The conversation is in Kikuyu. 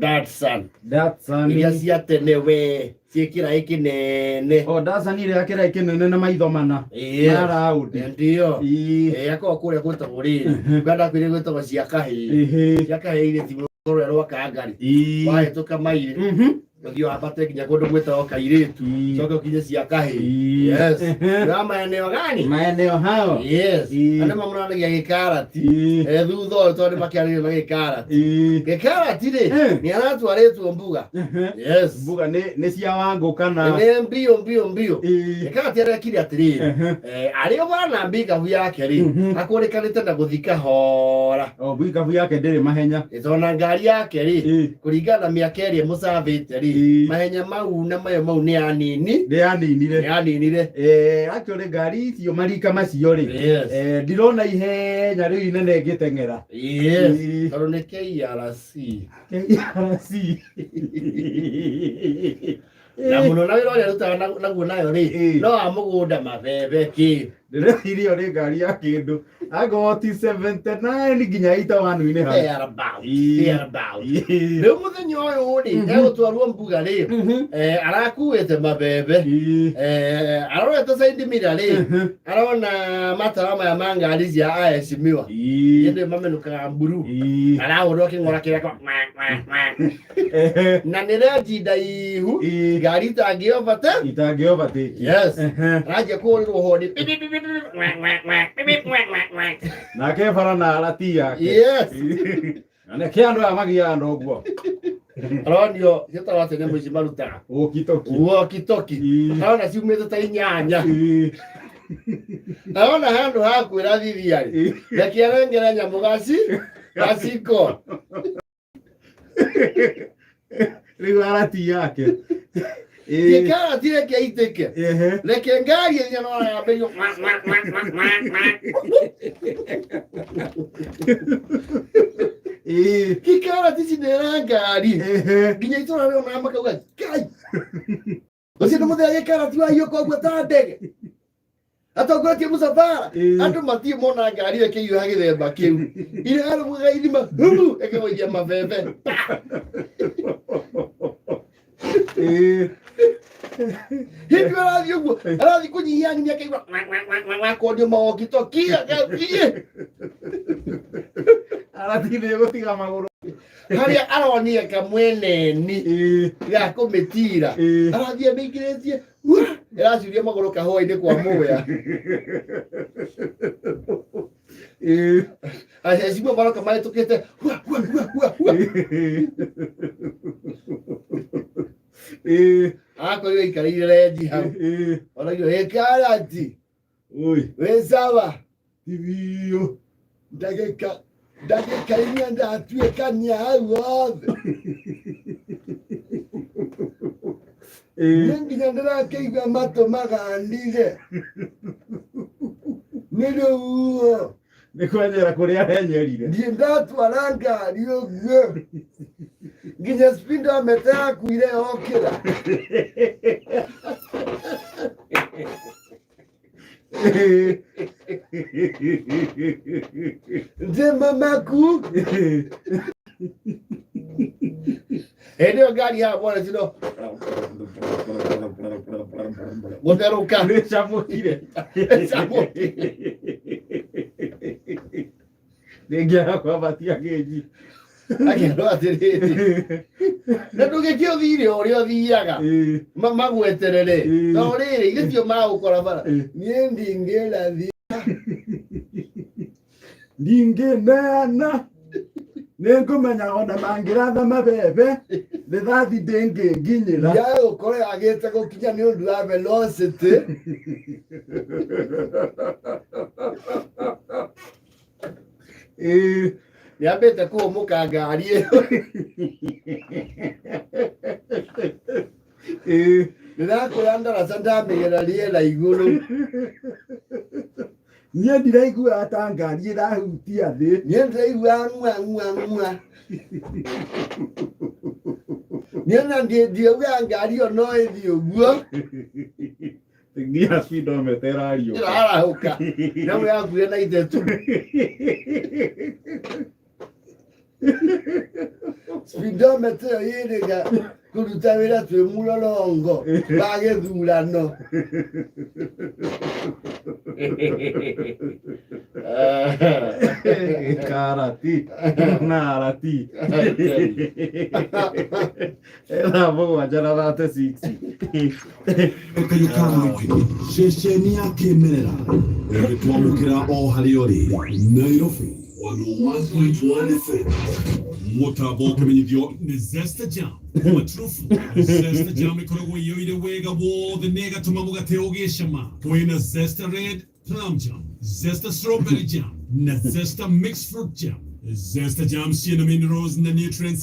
Datsun Datsun. Iria cia tene we ciĩ kĩraĩ kĩnene. O Datsun ĩrĩa kĩraĩ kĩnene na maitho mana. Ĩĩ. Na raundi. Ndio. Ĩĩ. Ĩĩ, akorwo kũrĩa gwĩtagwo rĩrĩ kwenda kwĩrĩ gwĩtagwo cia kahĩĩ. Ĩhĩ. Cia kahĩĩ irĩ ti rũrĩa rwa Kangari. Ĩĩ. Wahĩtũka mairĩ ũthiĩ wambate nginya kũndũ gwĩtagwo kairĩtu, coke ũkinye cia kahĩĩ. Yes. Nĩ maeneo gani? Maeneo hayo. Yes. Andũ mamũranagia gĩkarati. Eh, thutha ũyũ tondũ makĩarĩrio na gĩkarati. Gĩkarati rĩ, nĩ aratwarĩtwo mbuga. Yes. Mbuga nĩ cia Wangũ kana? Nĩ mbio mbio mbio. Gĩkarati arekire atĩrĩrĩ, eh, arĩ ũbara na mbikabu yake rĩ, akũrĩkanĩte na gũthiĩ kahora. O mbikabu yake ndĩrĩ mahenya. Tondũ ngari yake rĩ, kũringana na mĩaka ĩrĩa mũcabĩte rĩ, mahenya mau na mayo mau nĩ anini. Nĩ aninire. Nĩ aninire. Eh, actually ngari icio marika macio rĩ, Yes. eh, ndirona ihenya rĩu inene ngĩteng'era. Yes. Ĩĩ. Tondũ nĩ KRC. KRC. Na mũno na wĩra ũrĩa arutaga naguo nayo rĩ, no wa mũgũnda, mabebe kĩ. Ndĩreciria ĩyo nĩ ngari ya kĩndũ angorwo ti 79 nginya 81-inĩ hau. Thereabout, Ĩĩ. thereabout. Ĩĩ. Rĩu mũthenya ũyũ rĩ, egũtwarwo mbuga rĩ, eh, arakuĩte mabebe. Eh, arorete side mirror rĩ, arona matawa maya ma ngari cia aheshimiwa hĩndĩ ĩyo mamenũkaga mburu, arahũrwo kĩng'ora kĩrĩa na nĩ renji ndaihu, ngari itangĩobate. Itangĩobatĩki. Yes. Aranjia kũhũrĩrwo honi. Nake bara na arati yake. Yes. Na nĩkĩ andũ aya magiaga na ũguo? Aronio ciĩtagwo atĩ nyamũ ici marutaga? Walkie-talkie. Walkie-talkie. Arona ciumĩte ta 8. Arona handũ ha kwĩra thithia rĩ, reke arengere nyamũ gaci gaciko. Rĩu arati yake. Gĩkarati reke itĩke, reke ngari ĩrĩa no yambĩrio. Gĩkarati cinera ngari nginya itũra rĩona makauga, "Ngai, ũcio nĩ mũthenya gĩkarati wahiũka ũguo ta ndege atongoretie mũcabara." Andũ matirĩ mona ngari ĩyo ĩkĩhiũha gĩthemba kĩu, irarũgaga ithima humu ĩkĩgũithia mabebe. Hĩndĩ ĩyo arathiĩ ũguo, arathiĩ kũnyihia nyini, akaigua akonio mawokitoki agathiĩ. Arati nĩ gũtiga magũrũ. Harĩa aronire kamweneni ga kũmĩtira, arathiĩ amĩingĩrĩtie, ĩracuria magũrũ kahũa-inĩ kwa mũya. Acimwe maroka mahĩtũkĩte hua, hua, hua, hua, hua. Akorirwo aikarĩire renji hau, onagio ĩkarati. Oi. Wĩ sawa? Ti biũ. Ndagĩka 4 ndatuĩkania hau hothe. Nĩ nginya ndĩrakĩigua matũ magandire nĩ rũhuho. Nĩ kwenyera kũrĩa arenyerire. Ndiĩ ndatwara ngari ũguo nginya speedometer yakuire yokĩra. Njema maku hĩndĩ ĩyo ngari ya bwana cino gũtherũka. Nĩ camũkire. Ĩcamũkire. Rĩngĩ kwambatia gĩnji. Akĩrwo atĩrĩrĩ, na ndũgĩkĩũthire ũrĩa ũthiaga magweterere no rĩrĩ ithe tio magũkora bara, niĩ ndingĩrathi. Ndingĩneana, nĩ ngũmenya ona mangĩratha mabebe rithathi ndĩngĩnginyĩra. Ya gũkorwo yagĩte gũkinya nĩ ũndũ wa velocity. Nĩambĩte kũhũmũka ngari ĩyo. Ndĩrakwĩra ndaraca ndamĩgera rĩera igũrũ. Niĩ ndiraiguaga ta ngari ĩrahutia thĩ. Niĩ ndĩraigua ng'ua ng'ua ng'ua. Niĩ na ndiaugaga ngari ĩyo no ĩthiĩ ũguo. Ngia speedometer ĩrariũka. Ĩrarahũka nyamũ yakuire na 2. Speedometer ĩyo yĩrĩga kũruta wĩra twĩ mũrorongo wa gĩthurano. Karati na arati thaa 7 na 36. Kayũ ka ceceni ya kĩmerera ĩgĩtwamũkĩra o harĩa ũrĩ Nairobi 101.1 FM. Mũtambo ũkĩmenyithio nĩ Zesta Jam maturufu. Zesta Jam ĩkoragwo ĩiyũire wega wothe na ĩgatũma mũgate ũgĩe cama. Kwĩna Zesta Red Plum Jam, Zesta Strawberry Jam na Zesta Mixed Fruit Jam. Zesta Jam ciĩna minerals na nutrients.